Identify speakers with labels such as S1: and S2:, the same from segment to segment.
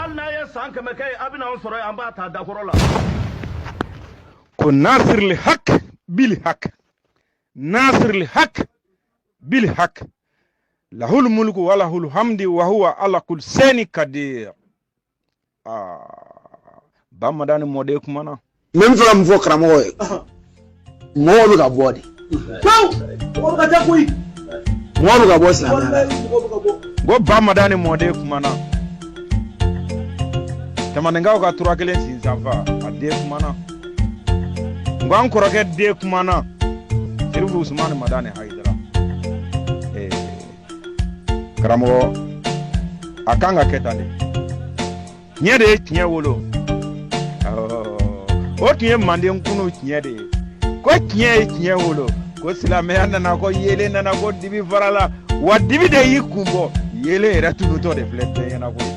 S1: Hali n'a ye san 100 kɛ yen, a bɛna anw sɔrɔ yen, an b'a ta dakɔrɔ la.
S2: Ko nasiril hak bil hak, nasiril hak bil hak, lahul mulku wa lahul hamdi wa huwa ala kul seni kadir. Aa, Bamadani mɔden kumana.
S3: N bɛ fɛ ka mun fɔ karamɔgɔ ye? Mɔgɔw bɛ ka bɔ de.
S4: Mɔgɔ bɛ ka taa koyi.
S3: Mɔgɔw bɛ ka bɔ silamɛya la.
S4: Walayi, mɔgɔ bɛ ka bɔ.
S2: Ko Bamadani mɔden kumana. Tamaninkaw ka tura kelen sinsanfa, a den kumana. N ko an kɔrɔkɛ den kumana. Serifu Usumani Madani Hayidara. Karamɔgɔ, a kan ka kɛ tan de. Tiɲɛ de ye tiɲɛ wolo. O tun ye manden kunu tiɲɛ de ye. Ko tiɲɛ ye tiɲɛ wolo. Ko silamɛya nana, ko yeelen nana, ko dibi farala. Wa dibi de y'i kun bɔ. Yeelen yɛrɛ tunutɔ de filɛ bɛɛ ɲɛna koyi.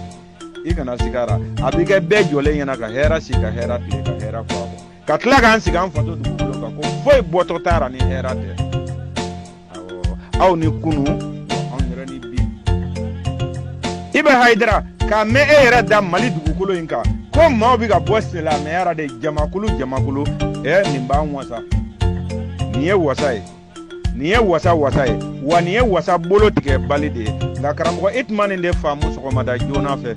S2: I kana siga a la. A bɛ kɛ bɛɛ jɔlen ɲɛna ka hɛrɛ si, ka hɛrɛ tile, ka hɛrɛ fɔ a kɔ. Ka tila k'an sigi an faso dugukolo kan ko foyi bɔtɔ t'a la ni hɛrɛ tɛ. Awɔ, aw ni kunu, anw yɛrɛ ni bi. I bɛ Hayidara k'a mɛn e yɛrɛ da Mali dugukolo in kan ko maaw bɛ ka bɔ silamɛya la de, jamakulu jamakulu. Nin b'an wasa. Nin ye wasa ye. Nin ye wasa wasa ye. Wa nin ye wasa bolo tigɛ bali de ye. Nka karamɔgɔ, i tun ma nin de faamu sɔgɔmada joona fɛ.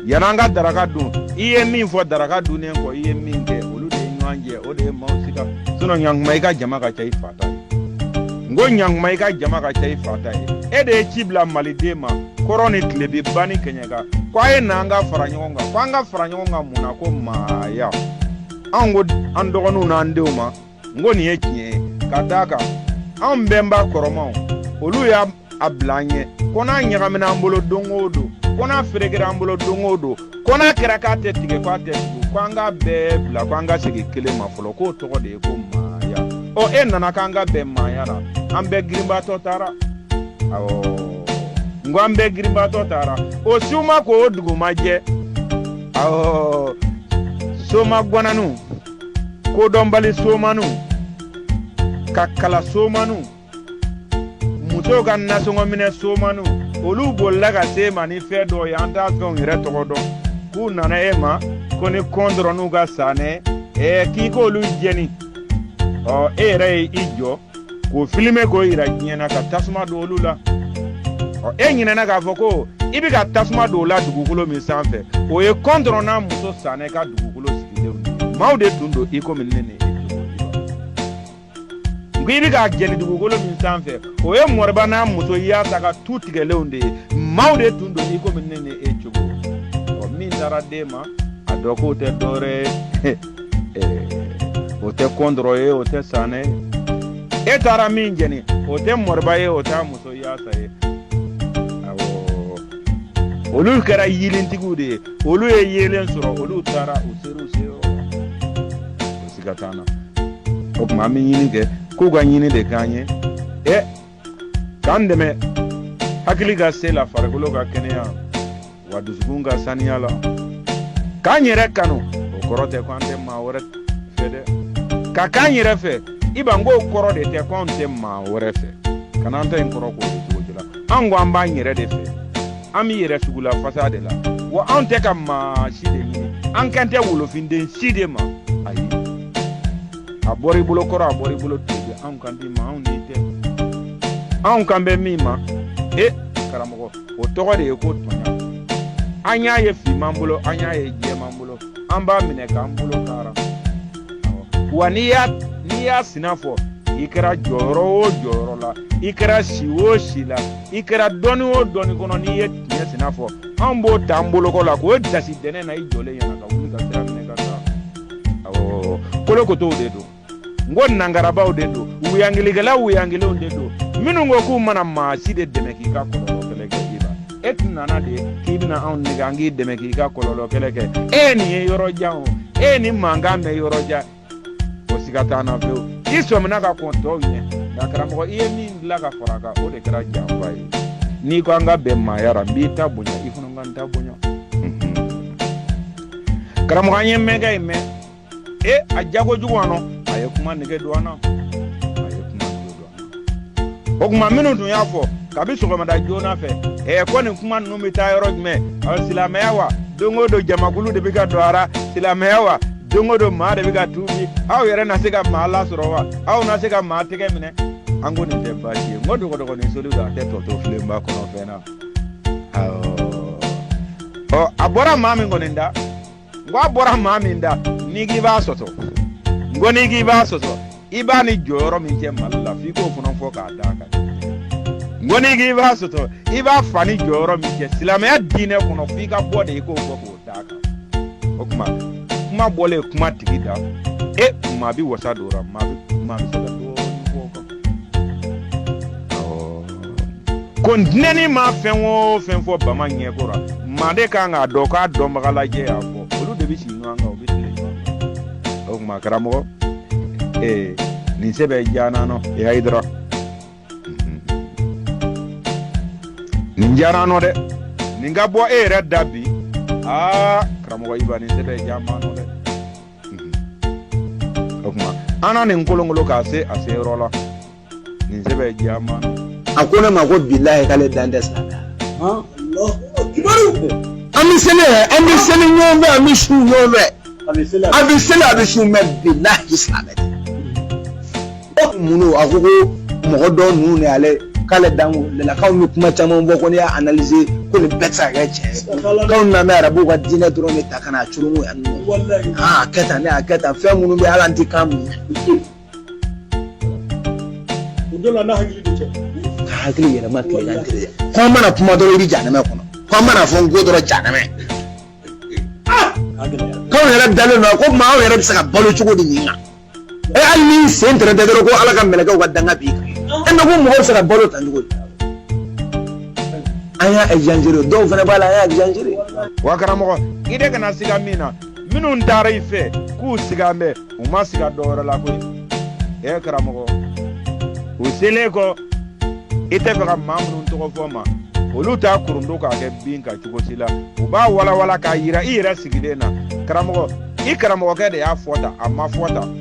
S2: Yan'an ka daraka dun, i ye min fɔ daraka dunnen kɔ, i ye min kɛ, olu de ye ɲɔgɔn jɛ, o de ye maaw siga. Sinon ɲankuma, i ka jama ka ca i fa ta ye. N ko ɲankuma, i ka jama ka ca i fa ta ye. E de ye ci bila maliden ma kɔrɔn ni tilebi, ba ni kɛɲɛka, ko a ye na an ka fara ɲɔgɔn kan. Ko an ka fara ɲɔgɔn kan mun na? Ko maaya. Anw ko an dɔgɔninw n'an denw ma, n ko nin ye tiɲɛ ye, ka d'a kan anw bɛnba kɔrɔmaw, olu y'a a bila an ɲɛ ko n'a ɲagamina an bolo don o don, ko n'a ferekera an bolo don o don, ko n'a kɛra k'a tɛ tigɛ, k'a tɛ tugu, ko an k'a bɛɛ bila, ko an ka segin kelen ma fɔlɔ, k'o tɔgɔ de ye ko maaya. Ɔ, e nana k'an ka bɛn maaya la, an bɛɛ girinbaatɔ taara. Awɔ, n ko an bɛɛ girinbaatɔ taara. O su ma ko o dugu ma jɛ. Awɔ, soma gwananiw, kodɔnbali somaniw, ka kala somaniw, musow ka nasɔngɔ minɛ somaniw, olu bolila ka se e ma ni fɛn dɔw ye, an t'a fɛnw yɛrɛ tɔgɔ dɔn, k'u nana e ma ko ni kɔndɔrɔ n'u ka sanɛ, k'i k'olu jɛni. Ɔ, e yɛrɛ ye i jɔ k'o filime k'o yira diɲɛ na ka tasuma don olu la. Ɔ, e ɲinɛna k'a fɔ ko i bɛ ka tasuma don o la dugukolo min sanfɛ, o ye kɔndɔrɔ n'a muso sanɛ ka dugukolo sigilenw de ye. Maaw de tun don i komi ne ni e cogo. Nka i bɛ k'a jɛni dugukolo min sanfɛ, o ye mɔriba n'a muso yaasa ka tu tigɛlenw de ye. Maaw de tun don i komi ne ni e cogo. Ɔ, min taara den ma, a dɔn k'o tɛ dɔwɛrɛ ye, o tɛ kɔndɔrɔ ye, o tɛ sanɛ ye. E taara min jɛni, o tɛ mɔriba ye, o t'a muso yaasa ye. Awɔ, olu kɛra yeelentigiw de ye, olu ye yeelen sɔrɔ, olu taara, u ser'u seyɔrɔ la, o siga t'an na. O tuma an bɛ ɲini kɛ k'u ka ɲini de k'an ye, k'an dɛmɛ hakili ka se la, farikolo ka kɛnɛya, wa dusukun ka saniya la, k'an yɛrɛ kanu. O kɔrɔ tɛ ko an tɛ maa wɛrɛ fɛ dɛ. Ka k'an yɛrɛ fɛ, i b'an k'o kɔrɔ de tɛ ko anw tɛ maa wɛrɛ fɛ. Kana an ta in kɔrɔ k'o ye cogo si la. Anw ko an b'an yɛrɛ de fɛ, an bɛ yɛrɛ sugula fasa de la, wa anw tɛ ka maa si de ɲini, an kan tɛ wolofinden si de ma. Ayi, a bɔra i bolo kɔrɔ, a bɔra i bolo tilebe, anw kan t'i ma, anw n'i tɛ. Anw kan bɛ min ma, karamɔgɔ, o tɔgɔ de ye ko tɔɲa. An y'a ye finman bolo, an y'a ye jɛman bolo, an b'a minɛ k'an bolo kara. Wa n'i y'a sina fɔ, i kɛra jɔyɔrɔ o jɔyɔrɔ la, i kɛra si o si la, i kɛra dɔnni o dɔnni kɔnɔ, n'i ye tiɲɛ sina fɔ, anw b'o ta an bolokɔ la k'o dasi dɛnɛ na i jɔlen ɲɛna ka wuli ka sira minɛ ka taa. Awɔ, kolokotow de don, n ko nankarabaw de don, wuyangilikɛla wuyangilenw de don, minnu ko k'u mana maa si de dɛmɛ k'i ka kɔlɔlɔ kɛlɛ kɛ. I ba, e tun nana de k'i bɛna anw nɛgɛ an k'i dɛmɛ k'i ka kɔlɔlɔ kɛlɛ kɛ. E ye nin ye yɔrɔ jan o, e ye nin mankan mɛn yɔrɔ jan, o siga t'an na fiyewu. I sɔmina ka kɔn tɔw ɲɛ, nka karamɔgɔ, i ye min dilan ka fara a kan, o de kɛra janfa ye. N'i ko an ka bɛn maaya la, n b'i ta bonya, i fana ka n ta bonya. Karamɔgɔ, an ye mɛnkɛ in mɛn, a jago jugu nɔ, a ye kuma nege don an na, a ye kuma nege don an na. O tuma minnu tun y'a fɔ kabi sɔgɔmada joona fɛ, ko nin kuma ninnu bɛ taa yɔrɔ jumɛn, silamɛya wa? Dɔw Don o don jamakulu de bɛ ka don a ra, silamɛya wa? Don o don maa de bɛ ka tuubi. Aw yɛrɛ na se ka maa lasɔrɔ wa? Aw na se ka maa tɛgɛ minɛ? An ko nin tɛ baasi ye. N ko dɔgɔdɔgɔnin soli don, a tɛ tɔ to filenba kɔnɔ fɛn na. Awɔ, ɔ a bɔra maa min kɔni da, n ko a bɔra maa min da, n'i k'i b'a sɔsɔ, n ko n'i k'i b'a sɔsɔ, i b'a ni jɔyɔrɔ min cɛ Mali la, f'i k'o fana fɔ k'a d'a kan. N ko n'i k'i b'a sɔsɔ, i b'a fa ni jɔyɔrɔ min cɛ silamɛya diinɛ kɔnɔ, f'i ka bɔ de i k'o fɔ k'o d'a kan. O tuma kuma bɔlen kuma tigi da, e maa bɛ wasa don o la, maa bɛ se ka dɔɔnin fɔ o kan. Awɔ, ko dinɛni maa fɛn o fɛn fɔ bama ɲɛkɔrɔ, maa de kan k'a dɔn k'a dɔnbaga lajɛ y'a fɔ. Olu de bɛ sigi ɲɔgɔn kan, u bɛ tile ɲɔgɔn kan. O tuma karamɔgɔ, ee nin sɛbɛn diyara nɔ e Hayidara, nin diyara nɔ dɛ. Nin ka bɔ e yɛrɛ da bi. Aa karamɔgɔ Iba, nin sɛbɛn diyara nɔ dɛ. O tuma an na nin kolonkolon k'a se a seyɔrɔ la. Nin sɛbɛn diyara nɔ.
S3: A ko ne ma ko bilahi k'ale dan tɛ silamɛya la. An bɛ seli, an bɛ seli ɲɔgɔn fɛ, an bɛ sun ɲɔgɔn fɛ, a bɛ seli, a bɛ sun, mais bilahi silamɛ tɛ. Mun don? A ko ko mɔgɔ dɔw ninnu de y'ale k'ale dan de la, k'anw bɛ kuma caman fɔ, ko n'i y'a analyser ko nin bɛɛ tɛ se ka kɛ tiɲɛ ye, k'anw na bɛ arabuw ka diinɛ dɔrɔn de ta ka na corongo yan nɔ, a kɛ tan, ne y'a kɛ tan, fɛn minnu bɛ hali an tɛ kan mun.
S4: O dɔ la n'a hakili de cɛ.
S3: Ka hakili yɛlɛma tilegan tile, ko an mana kuma dɔrɔn i bɛ jahanamɛ kɔnɔ, ko an mana fɔ n ko dɔrɔn jahanamɛ, k'anw yɛrɛ dalen don ko maa, aw yɛrɛ bɛ se ka balo cogo di nin kan? E hali n'i sen tɛrɛntɛ dɔrɔn ko Ala ka mɛlɛkɛw ka danga b'i kan. E mɛ ko mɔgɔw bɛ se ka balo tan cogo di? An y'a exagéré, dɔw fana b'a la, an y'a exagéré.
S2: Wa karamɔgɔ, i de kana siga min na, minnu taara i fɛ k'u siga bɛ, u ma siga dɔ wɛrɛ la koyi. E karamɔgɔ, u selen kɔ, i tɛ fɛ ka maa minnu tɔgɔ fɔ ma, olu t'a kurunto k'a kɛ bin kan cogo si la. U b'a walawala k'a yira i yɛrɛ sigilen na. Karamɔgɔ, i karamɔgɔkɛ de y'a fɔ tan, a ma fɔ tan,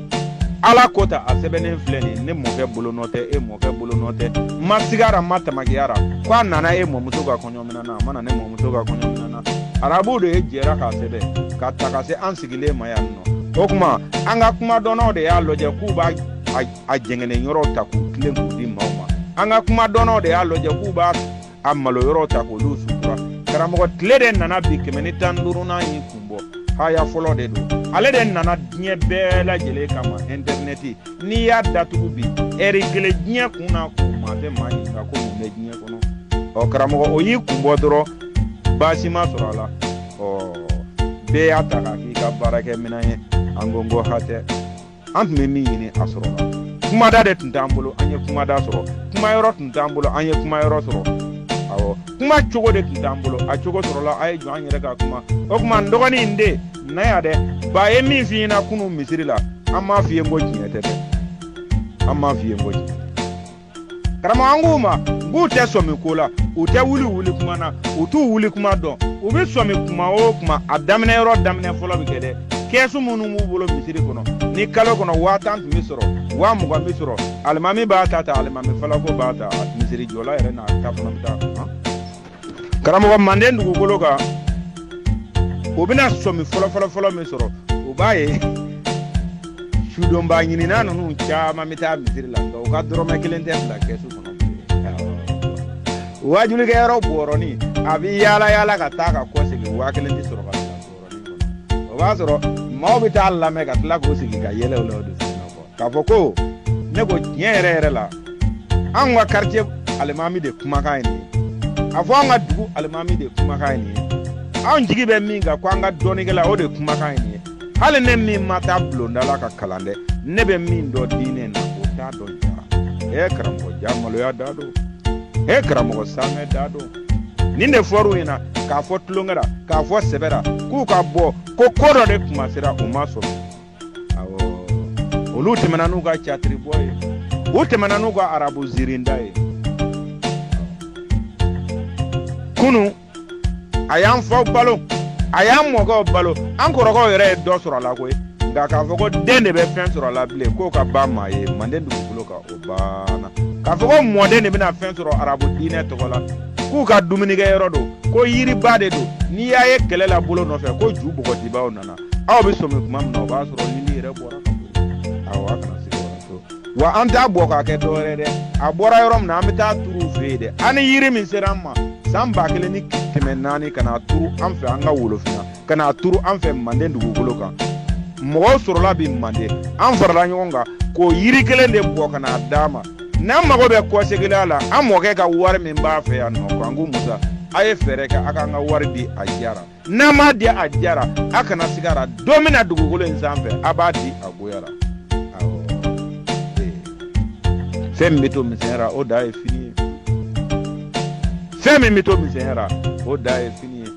S2: Ala ko ta, a sɛbɛnnen filɛ nin. Ne mɔkɛ bolonɔ tɛ, e mɔkɛ bolonɔ tɛ. N ma sigara, n ma tamakiya ra ko a nana e mɔmuso ka kɔɲɔminɛn na, a ma na ne mɔmuso ka kɔɲɔminɛn na. Arabuw de ye jɛra k'a sɛbɛn ka ta ka se an sigilen ma yan nɔ. O tuma an ka kumadɔnnaw de y'a lajɛ k'u b'a a jɛngɛnen yɔrɔw ta k'u tilen k'u di maaw ma. An ka kumadɔnnaw de y'a lajɛ k'u b'a a malo yɔrɔw ta k'olu sutura. Karamɔgɔ, tile de nana bi, 115nan y'i kun bɔ, haya fɔlɔ de don. Ale de nana diɲɛ bɛɛ lajɛlen kama. Ɛntɛrinɛti, n'i y'a datugu bi ɛri kelen, diɲɛ kun na ko maa tɛ maa ɲininka ko mun bɛ diɲɛ kɔnɔ. Ɔ karamɔgɔ, o y'i kun bɔ dɔrɔn, baasi ma sɔrɔ a la. Ɔ bɛɛ y'a ta k'a k'i ka baarakɛminɛn ye. An ko n ko hatɛ, an tun bɛ min ɲini, a sɔrɔla. Kumada de tun t'an bolo, an ye kumada sɔrɔ. Kumayɔrɔ tun t'an bolo, an ye kumayɔrɔ sɔrɔ. Awɔ, kuma cogo de tun t'an bolo, a cogo sɔrɔla. A ye jɔ an yɛrɛ ka kuma. O tuma n dɔgɔnin in den na yan dɛ, ba ye min f'i ɲɛna kunun misiri la, an m'a f'i ye n ko tiɲɛ tɛ dɛ, an m'a f'i ye n ko tiɲɛ. Karamɔgɔ, an k'u ma k'u tɛ sɔmi ko la, u tɛ wuli wuli kuma na, u t'u wuli kuma dɔn. U bɛ sɔmi kuma o kuma, a daminɛ yɔrɔ daminɛ fɔlɔ bɛ kɛ dɛ, kɛsu minnu b'u bolo misiri kɔnɔ, ni kalo kɔnɔ 10,000 tun bɛ sɔrɔ, 20,000 bɛ sɔrɔ, alimami b'a ta ta, alimami falako b'a ta, misiri jɔla yɛrɛ n'a ta fana bɛ taa. Karamɔgɔ, manden dugukolo kan, u bɛna sɔmi fɔlɔ fɔlɔ fɔlɔ min sɔrɔ, u b'a ye sudonba ɲinina ninnu caman bɛ taa misiri la, nka u ka dɔrɔmɛ kelen tɛ bila kɛsu kɔnɔ. Waajulikɛyɔrɔ bɔrɔnin, a bɛ yaala yaala ka taa ka kɔsegin, 1000 tɛ sɔrɔ ka bila bɔrɔnin kɔnɔ. O b'a sɔrɔ maaw bɛ taa lamɛn ka tila k'o sigi ka yɛlɛ o la o dusukun na kɔ k'a fɔ ko ne ko tiɲɛ yɛrɛ yɛrɛ la, anw ka quartier alimami de kumakan ye nin ye, a fɔ anw ka dugu alimami de kumakan ye nin ye, anw jigi bɛ min kan ko an ka dɔnnikɛla, o de kumakan ye nin ye. Hali ne min ma taa bulonda la ka kalan dɛ, ne bɛ min dɔn diinɛ na, o t'a dɔn. Jara e karamɔgɔ, ja maloya da don, e karamɔgɔ, sanmɛ da don. Nin de fɔr'u ɲɛna k'a fɔ tulonkɛ la, k'a fɔ sɛbɛ la, k'u ka bɔ ko ko dɔ de kumasera, u ma sɔrɔ. Awɔ, olu tɛmɛna n'u ka catiribɔ ye, u tɛmɛna n'u ka arabu ziirinda ye. Kunu a y'an faw balo, a y'an mɔkɛw balo, an kɔrɔkɛw yɛrɛ ye dɔ sɔrɔ a la koyi. Nka k'a fɔ ko den de bɛ fɛn sɔrɔ a la bilen, k'o ka ban maa ye manden dugukolo kan, o banna. K'a fɔ ko mɔden de bɛna fɛn sɔrɔ arabu diinɛ tɔgɔ la, K'u ka dumunikɛyɔrɔ don, ko yiriba de don. N'i y'a ye kɛlɛ la bolo nɔfɛ, ko ju bɔgɔtibaw nana. Aw bɛ sɔmi tuma min na, o b'a sɔrɔ lili yɛrɛ bɔra ka bɔ yen. Awɔ, a kana siga o la fewu. Wa an t'a bɔ k'a kɛ dɔwɛrɛ dɛ, a bɔra yɔrɔ min na, an bɛ taa turu u fɛ yen dɛ. An ni yiri min sera an ma san 1400 ka n'a turu an fɛ, an ka Wolofinna, ka n'a turu an fɛ Manden dugukolo kan, mɔgɔw sɔrɔla bi Manden, an farala ɲɔgɔn kan k'o yiri kelen de bɔ ka n'a d'a ma. N'an mago bɛ kɔseginna la, an mɔkɛ ka wari min b'a fɛ yan nɔ, Kanku Musa, a ye fɛɛrɛ kɛ a k'an ka wari di a diyara. N'an m'a di a diyara, a kana siga a la, don min na dugukolo in sanfɛ, a b'a di a goya la. Awɔ, fɛn min bɛ to misɛnya la, o dan ye fini ye. Fɛn min bɛ to misɛnya la, o dan ye fini ye.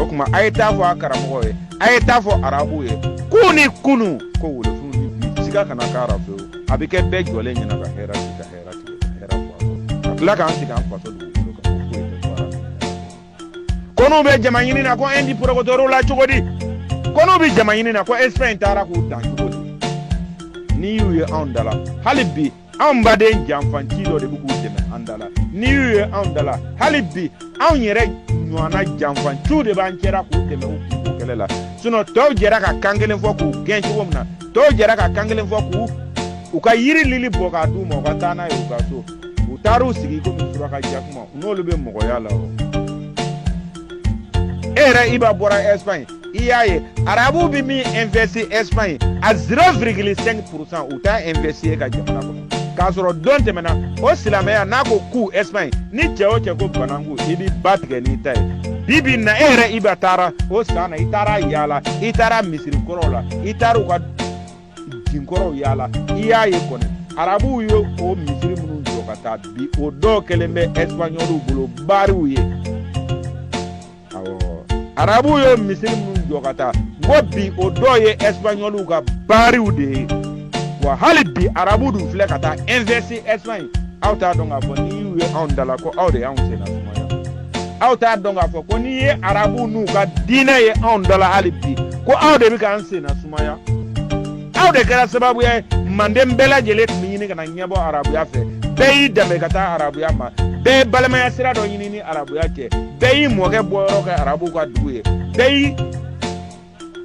S2: O tuma, a ye taa fɔ a karamɔgɔ ye, a ye taa fɔ arabuw ye k'u ni kunu ko wolofinw ni bi, siga kana k'a la fewu. A bɛ kɛ bɛɛ jɔlen ɲɛna ka hɛrɛ ci, ka hɛrɛ tigɛ, ka hɛrɛ bɔ a kɔ, ka tila k'an sigi an faso dugukolo kan, ko foyi tɛ bɔ a la. Ko n'u bɛ jama ɲini na, ko Indi porokotɔrɔw la cogo di? Ko n'u bɛ jama ɲini na, ko Espagne taara k'u dan cogo di? N'i y'u ye anw da la hali bi, anw baden janfanci dɔ de bɛ k'u dɛmɛ an da la. N'i y'u ye anw da la hali bi, anw yɛrɛ ɲɔgɔnna janfanciw de b'an cɛra k'u dɛmɛ u kunko kɛlɛ la. Sinɔn tɔw jɛra ka kan kelen fɔ k'u gɛn cogo min na, tɔw jɛra ka kan kelen fɔ k'u u ka yiri lili bɔ k'a d'u ma u ka taa n'a ye u ka so, u taar'u sigi komi suraka jakuma, u n'olu bɛ mɔgɔya la. O e yɛrɛ, Iba bɔra Espagne, i y'a ye arabuw bɛ min investi Espagne, a 0,5% u t'a investi e ka jamana kɔnɔ, k'a sɔrɔ don tɛmɛna o silamɛya n'a ko k'u Espagne ni cɛ o cɛ ko bananku, i b'i ba tigɛ n'i ta ye. Bi bi in na, e yɛrɛ Iba taara o san na, i taara yaala, i taara misiri kɔrɔw la, i taara u ka dinkɔrɔw yaala, i y'a ye kɔni arabuw ye o misiri minnu jɔ ka taa bi, o dɔw kɛlen bɛ ɛsipaɲɔliw bolo baariw ye. Awɔ, arabuw ye misiri minnu jɔ ka taa, n ko bi o dɔw ye ɛsipaɲɔliw ka baariw de ye. Wa hali bi arabu dun filɛ ka taa investi Espagne. Aw t'a dɔn k'a fɔ n'i y'u ye anw da la, ko aw de y'anw senna sumaya? Aw t'a dɔn k'a fɔ ko n'i ye arabu n'u ka diinɛ ye anw da la hali bi, ko aw de bɛ k'an senna sumaya? Aw de kɛra sababuya ye Manden bɛɛ lajɛlen tun bɛ ɲini ka na ɲɛbɔ arabuya fɛ. Bɛɛ y'i danbe ka taa arabuya ma, bɛɛ ye balimaya sira dɔ ɲini ni arabuya cɛ, bɛɛ y'i mɔkɛ bɔyɔrɔ kɛ arabuw ka dugu ye, bɛɛ y'i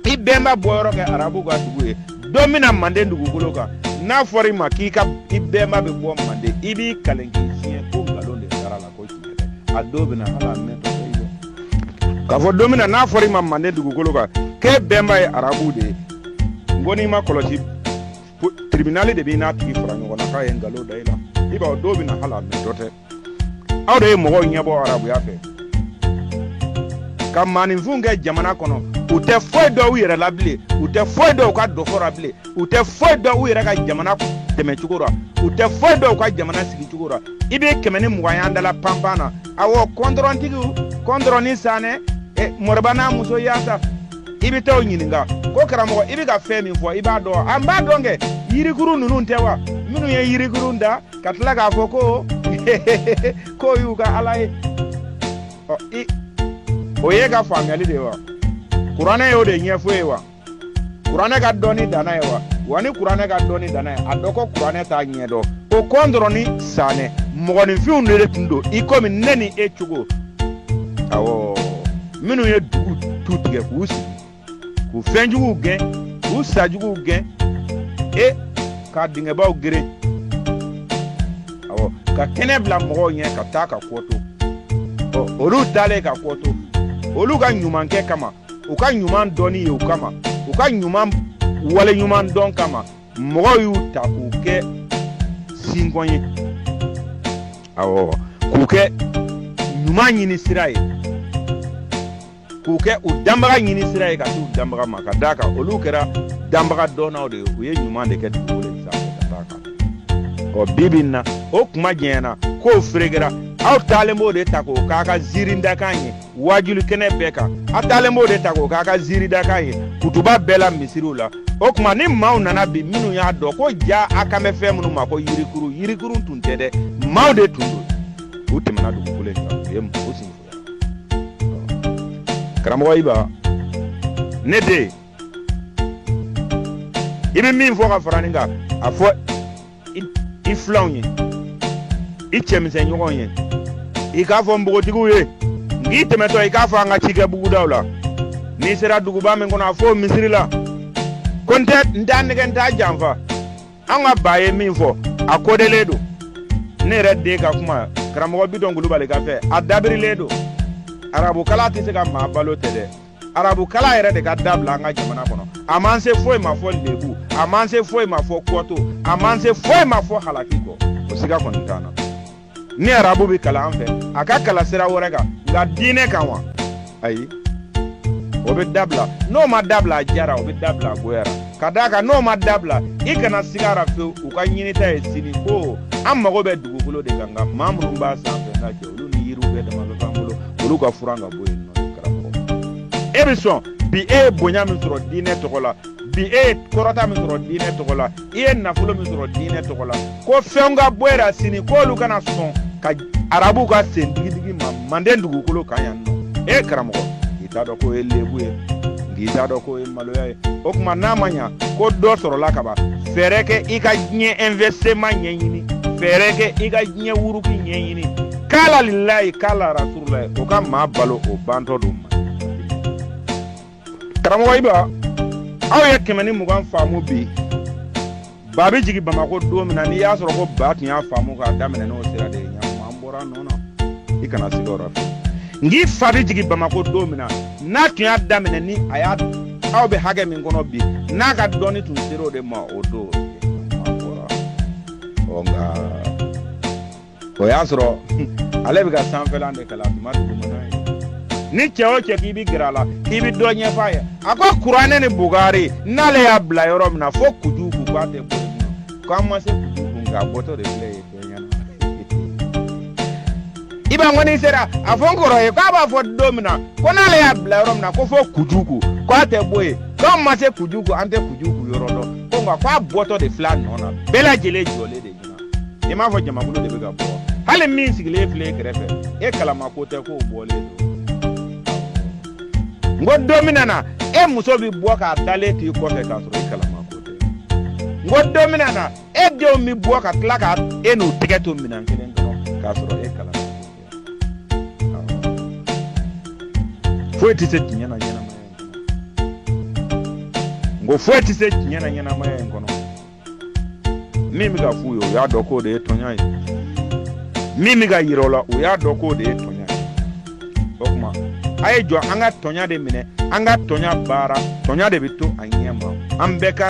S2: i bɛnba bɔyɔrɔ kɛ arabuw ka dugu ye. Don min na Manden dugukolo kan, n'a fɔra i ma k'i ka i bɛnba bɛ bɔ Manden, i b'i kalen k'i siɲɛ ko nkalon de dara la, ko tiɲɛ tɛ. A don bɛ na, hali a mɛntɔ tɛ i bɔ k'a fɔ don min na n'a fɔra i ma Manden dugukolo kan k'e bɛnba ye arabuw de ye, n ko n'i ma kɔlɔsi, tribunal de b'i n'a tigi fara ɲɔgɔn na k'a ye nkalon da i la. I b'a don bɛ na, hali a mɛntɔ tɛ. Aw de ye mɔgɔw ɲɛbɔ arabuya fɛ ka maaninfinw kɛ jamana kɔnɔ. U tɛ foyi dɔn u yɛrɛ la bilen, u tɛ foyi dɔn u ka dɔfɔ la bilen, u tɛ foyi dɔn u yɛrɛ ka jamana dɛmɛcogo la, u tɛ foyi dɔn u ka jamana sigicogo la. I bɛ 120 y'an da la panpan na. Awɔ, kɔntɔrɔntigiw, kɔntɔrɔn ni sanɛ, mɔrɔba n'a muso yaasa, i bɛ taa o ɲininka ko karamɔgɔ, i bɛ ka fɛn min fɔ, i b'a dɔn? An b'a dɔn kɛ. Yirikuru ninnu tɛ wa, minnu ye yirikuru da ka tila k'a fɔ ko k'o y'u ka ala ye? Ɔ, i o y'e ka faamuyali de ye wa? Kuranɛ y'o de ɲɛfɔ ye wa? Kuranɛ ka dɔnni danna ye wa? Wa ni kuranɛ ka dɔnni danna ye, a dɔn ko kuranɛ t'a ɲɛdɔn. O kɔntɔrɔn ni sanɛ, mɔgɔninfinw de tun don i komi ne ni e cogo. Awɔ, minnu ye dugu tu tigɛ k'u sigi, k'u fɛnjuguw gɛn, k'u sajuguw gɛn, e ka dingɛbaw geren, awɔ, ka kɛnɛ bila mɔgɔw ɲɛ ka taa ka kɔ to. Ɔ, olu taalen ka kɔ to, olu ka ɲumankɛ kama, u ka ɲuman dɔnni ye u kama, u ka ɲuman wale ɲuman dɔn kama, mɔgɔw y'u ta k'u kɛ sinkɔn ye, awɔ, k'u kɛ ɲuman ɲini sira ye, k'u kɛ u danbaga ɲini sira ye ka t'u danbaga ma, ka d'a kan olu kɛra danbaga dɔnnaw de ye, u ye ɲuman de kɛ dugukolo in sanfɛ ka taa kan. Ɔ, bi bi in na, o kuma jɛnyana k'o ferekera, aw taalen b'o de ta k'o k'a ka ziirindakan ye waajuli kɛnɛ bɛɛ kan, a taalen b'o de ta k'o k'a ka ziiridakan ye kutuba bɛɛ la misiriw la. O tuma, ni maaw nana bi minnu y'a dɔn ko ja a kan bɛ fɛn minnu ma ko yirikuru, yirikuru tun tɛ dɛ, maaw de tun don, u tɛmɛna dugukolo in kan, u ye u sigi. Karamɔgɔ Iba, ne den, i bɛ min fɔ ka fara nin kan, a fɔ i filanw ye, i cɛmisɛnɲɔgɔnw ye. I k'a fɔ npogotigiw ye, n k'i tɛmɛtɔ, i k'a fɔ an ka cikɛ bugudaw la, n'i sera duguba min kɔnɔ, a fɔ o misiri la ko n tɛ n t'a nɛgɛ, n t'a janfa. An ka ba ye min fɔ, a kodelen don. Ne yɛrɛ den ka kuma, karamɔgɔ Bitɔn Kulubali ka fɛ, a dabirilen don. Arabukala tɛ se ka maa balo tɛ dɛ. Arabukala yɛrɛ de ka dabila an ka jamana kɔnɔ. A man se foyi ma fɔ lebu, a man se foyi ma fɔ kɔto, a man se foyi ma fɔ halaki kɔ. O siga kɔni t'an na. Ni arabu bɛ kalan an fɛ, a ka kalan sira wɛrɛ kan, nka diinɛ kan wa? Ayi, o bɛ dabila. N'o ma dabila, a jara, o bɛ dabila, a goyara. Ka d'a kan, n'o ma dabila, i kana siga a ra fewu. U ka ɲinita ye sini ko an mago bɛ dugukolo de kan, nka maa minnu b'a sanfɛ n'a cɛ, olu ni yiriw bɛɛ dama bɛ k'an bolo, olu ka furan ka bɔ yen nɔ. Karamɔgɔ, e bɛ sɔn bi, e ye bonya min sɔrɔ diinɛ tɔgɔ la bi, e ye kɔrɔta min sɔrɔ diinɛ tɔgɔ la, i ye nafolo min sɔrɔ diinɛ tɔgɔ la, ko fɛnw ka bɔ e la sini, k'olu kana sɔn ka arabuw ka sen digidigi ma manden dugukolo kan yan nɔ. E karamɔgɔ, i t'a dɔn k'o ye lebu ye, nk'i t'a dɔn k'o ye maloya ye. O tuma, n'a ma ɲa ko dɔ sɔrɔla ka ban, fɛɛrɛ kɛ i ka diɲɛ investissement ɲɛɲini, fɛɛrɛ kɛ i ka diɲɛ wuruki ɲɛɲini. Kala lilayi, kala rasululayi, o ka maa balo, o bantɔ don ma. Karamɔgɔ Iba, aw ye 120 faamu bi. Ba bɛ jigin Bamakɔ don min na, n'i y'a sɔrɔ ko ba tun y'a faamu k'a daminɛ n'o sira de ye, ɲakuma an bɔra a nɔ na. I kana siga o la fiyewu. Nk'i fa bɛ jigin Bamakɔ don min na, n'a tun y'a daminɛ ni a y'a aw bɛ hakɛ min kɔnɔ bi, n'a ka dɔnni tun sera o de ma o don, an bɔra ɔ. Nka o y'a sɔrɔ ale bɛ ka sanfɛlan de kalan, a tun ma dugumana ye. Ni cɛ o cɛ k'i bɛ gɛrɛ a la, k'i bɛ dɔ ɲɛfɔ a ye, a ko kuranɛ ni bugari, n'ale y'a bila yɔrɔ min na fo kujuku, k'a tɛ bɔ yen nɔ, k'an ma se kujuku, nka a bɔtɔ de filɛ ye bɛɛ ɲɛna. I b'a ko n'i sera a fɔ n kɔrɔ ye k'a b'a fɔ don min na ko n'ale y'a bila yɔrɔ min na ko fo kujuku, k'a tɛ bɔ yen, k'an ma se kujuku, an tɛ kujuku yɔrɔ dɔn, ko nka k'a bɔtɔ de filɛ a nɔ na, bɛɛ lajɛlen jɔlen de ɲɛna. I m'a fɔ jamakulu de bɛ ka bɔ, hali min sigilen filɛ e kɛrɛfɛ, e kalama ko tɛ k'o bɔlen don. N ko don min na e muso bɛ bɔ k'a dalen to i kɔfɛ k'a sɔrɔ i kalama ko tɛ. N ko don min na e denw bɛ bɔ ka tila ka e n'u tɛgɛ to minɛn kelen kɔnɔ k'a sɔrɔ e kalama ko tɛ. Foyi tɛ se tiɲɛ na ɲɛnamaya in kɔnɔ. N ko foyi tɛ se tiɲɛ na ɲɛnamaya in kɔnɔ. Min bɛ ka f'u ye, u y'a dɔn k'o de ye tɔɲɔ ye. Min bɛ ka yira u la, u y'a dɔn k'o de ye tɔɲɔ ye. O tuma, a ye jɔ, an ka tɔɲɔ de minɛ, an ka tɔɲɔ baara. Tɔɲɔ de bɛ to a ɲɛ ma. An bɛɛ ka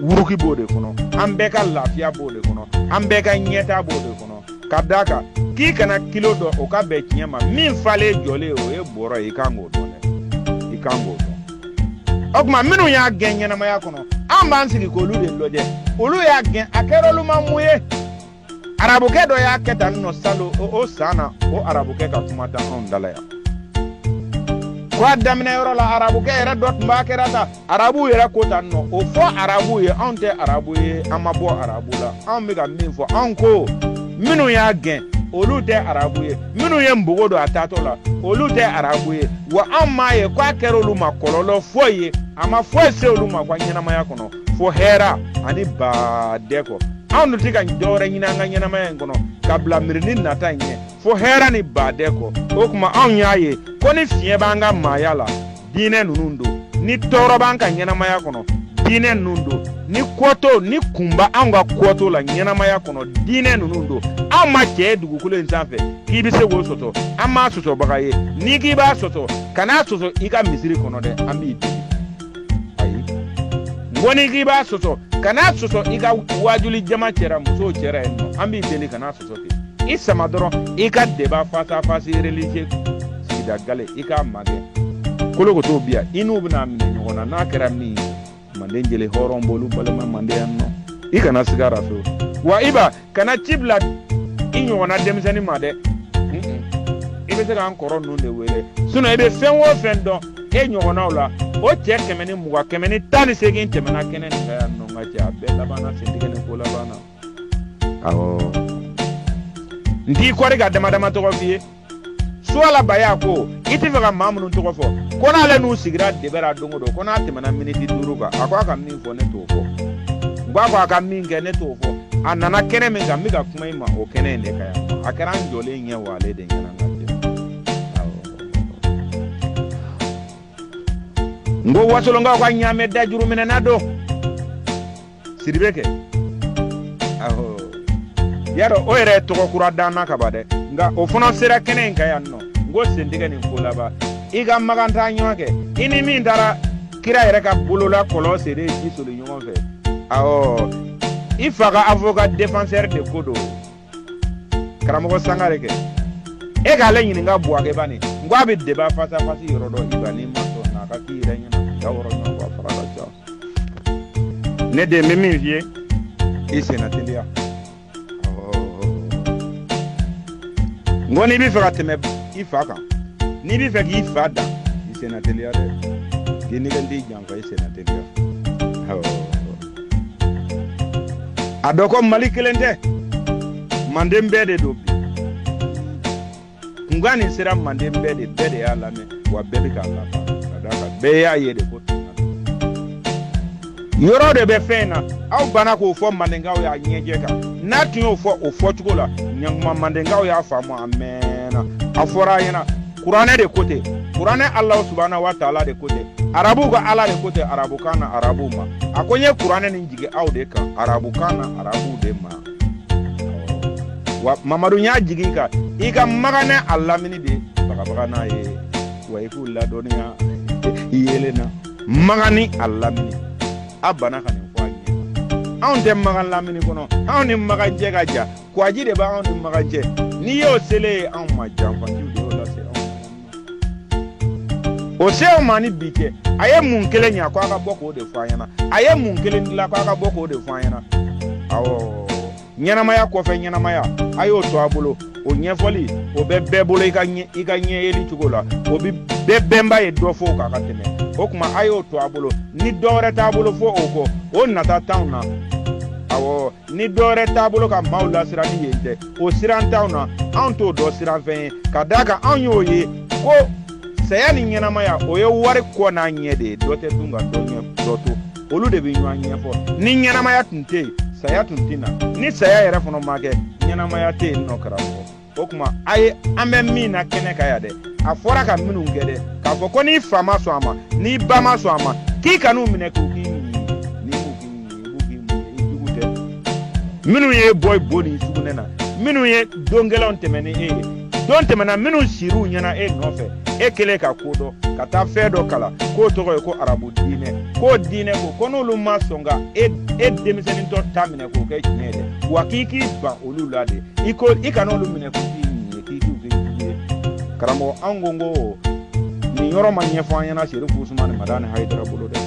S2: wuruki b'o de kɔnɔ, an bɛɛ ka lafiya b'o de kɔnɔ, an bɛɛ ka ɲɛtaa b'o de kɔnɔ. Ka d'a kan k'i kana kilo dɔn, o ka bɛn tiɲɛ ma. Min falen jɔlen, o ye bɔrɔ ye. I kan k'o dɔn dɛ, i kan k'o dɔn. O tuma, minnu y'a gɛn ɲɛnamaya kɔnɔ, an b'an sigi k'olu de lajɛ. Olu y'a gɛn, a kɛra olu ma mun ye? Arabukɛ dɔ y'a kɛ tan nɔ salon, o san na, o arabukɛ ka kuma tɛ anw da la yan. Ko a daminɛ yɔrɔ la, arabukɛ yɛrɛ dɔ tun b'a kɛra tan, arabuw yɛrɛ ko tan nɔ. O fɔ arabuw ye, anw tɛ arabu ye, an ma bɔ arabu la. Anw bɛ ka min fɔ, anw ko minnu y'a gɛn, olu tɛ arabu ye. Minnu ye npogo don a taatɔ la, olu tɛ arabu ye. Wa anw m'a ye k'a kɛra olu ma kɔlɔlɔ foyi ye, a ma foyi se olu ma ka ɲɛnamaya kɔnɔ fo hɛra ani baadɛ kɔ. Anw dun tɛ ka dɔwɛrɛ ɲini an ka ɲɛnamaya in kɔnɔ ka bila miiri ni nata in ɲɛ fo hɛra ni baadɛ kɔ. O tuma, anw y'a ye ko ni fiɲɛ b'an ka maaya la, diinɛ ninnu don. Ni tɔɔrɔ b'an ka ɲɛnamaya kɔnɔ, diinɛ ninnu don. Ni kɔto ni kunba anw ka kɔto la ɲɛnamaya kɔnɔ, diinɛ ninnu don. Anw ma cɛ ye dugukolo in sanfɛ k'i bɛ se k'o sɔsɔ, an m'a sɔsɔbaga ye. N'i k'i b'a sɔsɔ, kan'a sɔsɔ i ka misiri kɔnɔ dɛ, an b'i deli. Ayi, n ko n'i k'i b'a sɔsɔ, kan'a sɔsɔ i ka wajuli jama cɛra, musow cɛra yen nɔ, an b'i deli, kan'a sɔsɔ ten. I sama dɔrɔn i ka débat face à face religieux sigida gale, i k'a magɛn kolokotow bi yan, i n'u bɛna minɛ ɲɔgɔn na. N'a kɛra min ye, manden jeli hɔrɔn b'olu balima manden yan nɔ, i kana siga a fewu. Wa Iba, kana ci bila i ɲɔgɔnna denmisɛnnin ma dɛ. I bɛ se k'an kɔrɔ ninnu de wele, sinon i bɛ fɛn o fɛn dɔn e ɲɔgɔnnaw la, o cɛ 120, 118 tɛmɛna kɛnɛ nin kan yan nɔ. N ka cɛ, a bɛɛ labanna sentigɛ ni ko laban na. Awɔ, n t'i kɔri ka dama dama tɔgɔ f'i ye. Suwala Baya ko i tɛ fɛ ka maa minnu tɔgɔ fɔ, ko n'ale n'u sigira débat la don o don, ko n'a tɛmɛna miniti 5 kan, a ko a ka min fɔ, ne t'o fɔ. N ko a ko a ka min kɛ, ne t'o fɔ. A nana kɛnɛ min kan, n bɛ ka kuma i ma o kɛnɛ in de kan yan. A kɛra an jɔlen ɲɛ wa ale de ɲɛna n ka cɛ. N ko wasolonkaw ka ɲaamɛ dajuru minɛna don Sidibe kɛ. Awɔ, y'a dɔn o yɛrɛ ye tɔgɔ kura d'an na ka ban dɛ, nka o fana sera kɛnɛ in kan yan nɔ. N ko sentigɛ nin ko laban i ka Makan taa ɲɔgɔn kɛ, i ni min taara kira yɛrɛ ka bolola kɔlɔn sen ji soli ɲɔgɔn fɛ. Awɔ, i fa ka avocat défenseur de ko don, karamɔgɔ Sangare kɛ. E k'ale ɲininka Buwake bani, n ko a bɛ débat face à face yɔrɔ dɔn. I ba n'i ma sɔn n'a ka k'i yɛrɛ ɲɛna, da wɔrɔ ɲɔgɔn kɔ, a fara ka ca. Ne den, bɛ min f'i ye, i senna teliya. N ko n'i bɛ fɛ ka tɛmɛ i fa kan, n'i bɛ fɛ k'i fa dan, i senna teliya dɛ. K'i nɛgɛ t'i janfa, i senna teliya. A dɔn ko Mali kelen tɛ, manden bɛɛ de don. Bi kunkan nin sera manden bɛɛ de, bɛɛ de y'a lamɛn, wa bɛɛ bɛ k'a laban ka d'a kan bɛɛ y'a ye de ko yɔrɔ de bɛ fɛn in na. Aw banna k'o fɔ mandenkaw y'a ɲɛjɛ kan. N'a tun y'o fɔ o fɔcogo la, ɲankuma mandenkaw y'a faamu a mɛnna. A fɔra a ɲɛna, kuranɛ de ko ten, kuranɛ Alahu subahana wa taala de ko ten, arabuw ka Ala de ko ten arabukan na arabuw ma. A ko n ye kuranɛ nin jigin aw de kan arabukan na arabuw de ma. Wa Mamadu y'a jigin kan i ka Makan n'a lamini de bagabaga n'a ye, wa i k'u ladɔnniya yeelen na Makan ni a lamini. A banna ka nin fɔ a ɲɛ. Anw tɛ Makan lamini kɔnɔ, anw ni Makan cɛ ka jan, kwaji de b'anw ni Makan cɛ. N'i y'o selen ye anw ma, janfantiw de y'o lase anw ma. O se anw ma ni bi cɛ, a ye mun kelen ɲa ko a ka bɔ k'o de fɔ an ɲɛna? A ye mun kelen dilan ko a ka bɔ k'o de fɔ an ɲɛna? Awɔ, ɲɛnamaya kɔfɛ ɲɛnamaya, a y'o to a bolo. O ɲɛfɔli o bɛ bɛɛ bolo i ka ɲɛ yeli cogo la, o bɛ bɛɛ bɛnba ye dɔ fɔ o kan ka tɛmɛ. O tuma a y'o to a bolo. Ni dɔ wɛrɛ t'a bolo fo o kɔ, o nata t'anw na. Awɔ, ni dɔ wɛrɛ t'a bolo ka maaw lasiran ni yen tɛ, o siran t'anw na. Anw t'o dɔn siranfɛn ye, ka d'a kan anw y'o ye ko saya ni ɲɛnamaya, o ye wari kɔ n'a ɲɛ de ye. Dɔ tɛ dun ka dɔ ɲɛ dɔ to, olu de bɛ ɲɔgɔn ɲɛfɔ. Ni ɲɛnamaya tun tɛ yen, saya tun tɛ na. Ni saya yɛrɛ fana ma kɛ, ɲɛnamaya tɛ yen nɔ karamɔgɔ. O tuma a ye an bɛ min na kɛnɛ kan yan dɛ, a fɔra ka minnu kɛ dɛ, k'a fɔ ko n'i fa ma sɔn a ma, n'i ba ma sɔn a ma, k'i kan'u minɛ k'u k'i ɲin ye. N'i m'u k'i ɲin ye, i b'u k'i mun ye? I jugu tɛ. Minnu ye bɔ bo ni sugunɛ na, minnu ye don gɛlɛnw tɛmɛ ni e ye, don tɛmɛna minnu sir'u ɲɛna e nɔfɛ, e kɛlen ka ko dɔn ka taa fɛn dɔ kalan k'o tɔgɔ ye ko arabu diinɛ, k'o diinɛ ko n'olu ma sɔn ka e denmisɛnnintɔ ta minɛ k'o kɛ tiɲɛ ye dɛ, wa k'i k'i ban olu la de, i ko i kana olu minɛ k'u k'i ɲin ye, k'i k'u kɛ jugu ye. Karamɔgɔ, an ko nin yɔrɔ ma ɲɛfɔ an ɲɛna Serifu Usumani Madani Hayidara bolo dɛ.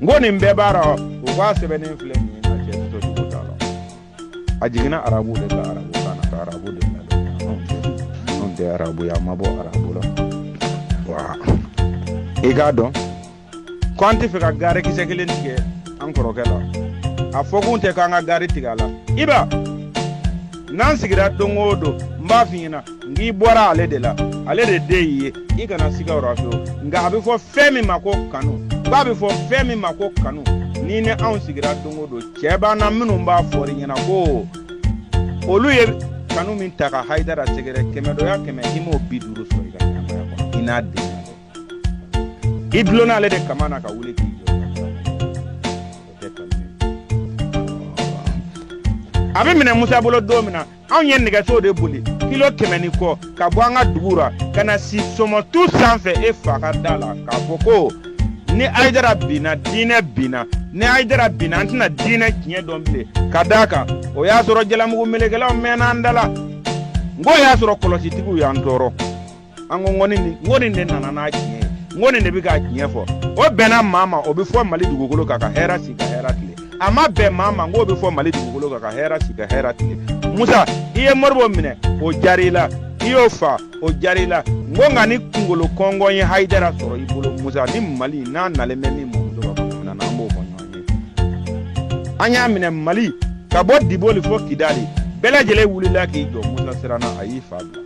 S2: N ko nin bɛɛ b'a rɔ, u k'a sɛbɛnnen filɛ nin ye, nka cɛ sɔsɔ cogo t'a la. A jiginna arabu de la arabu kan na ka arabu de ladɔnniya. Anw tɛ arabu ye, an ma bɔ arabu la. Wa i k'a dɔn ko an tɛ fɛ ka gaari kisɛ kelen tigɛ an kɔrɔkɛ la. A fɔkun tɛ k'an ka gaari tigɛ a la. Iba, n'an sigira don o don, n b'a f'i ɲɛna n k'i bɔra ale de la, ale de den y'i ye, i kana siga o la fiyewu. Nka a bɛ fɔ fɛn min ma ko kanu, k'a bɛ fɔ fɛn min ma ko kanu, ni ni anw sigira don o don, cɛ b'an na minnu b'a fɔ i ɲɛna ko olu ye kanu min ta ka Hayidara sɛgɛrɛ, kɛmɛ dɔya kɛmɛ, i m'o 50 sɔrɔ i ka ɲɛnamaya kɔnɔ. I n'a den dɛ, i dulonna ale de kama na ka wuli k'i jɔ. O tɛ kanu ye. A bɛ minɛ Musa bolo don min na, anw ye nɛgɛso de boli kilo 100 ni kɔ ka bɔ an ka dugu ra ka na si sɔmɔtu sanfɛ e fa ka da la, k'a fɔ ko ni Hayidara binna, diinɛ binna. Ni Hayidara binna, an tɛna diinɛ tiɲɛ dɔn bilen. Ka d'a kan o y'a sɔrɔ jalamugu melekɛlaw mɛnna an da la. N ko y'a sɔrɔ kɔlɔsitigiw y'an tɔɔrɔ. An ko n ko nin de nana n'a tiɲɛ ye, n ko nin de bɛ k'a tiɲɛ fɔ. O bɛnna maa ma, o bɛ fɔ Mali dugukolo kan ka hɛrɛ si ka hɛrɛ tile. A ma bɛn maa ma, n k'o bɛ fɔ Mali dugukolo kan ka hɛrɛ si ka hɛrɛ tile. Musa, i ye Moribo minɛ, o diyara i la, i y'o fa, o diyara i la. N ko nka ni kunkolo kɔngɔn ye Hayidara sɔrɔ i bolo, Musa, ni Mali n'a nalen bɛ min mɔmuso ka kɔnɔ minɛ na, an b'o fɔ ɲɔgɔn ye. An y'a minɛ Mali ka bɔ Diboli fo Kidali, bɛɛ lajɛlen wulila k'i jɔ. Musa siranna, a y'i fa bila.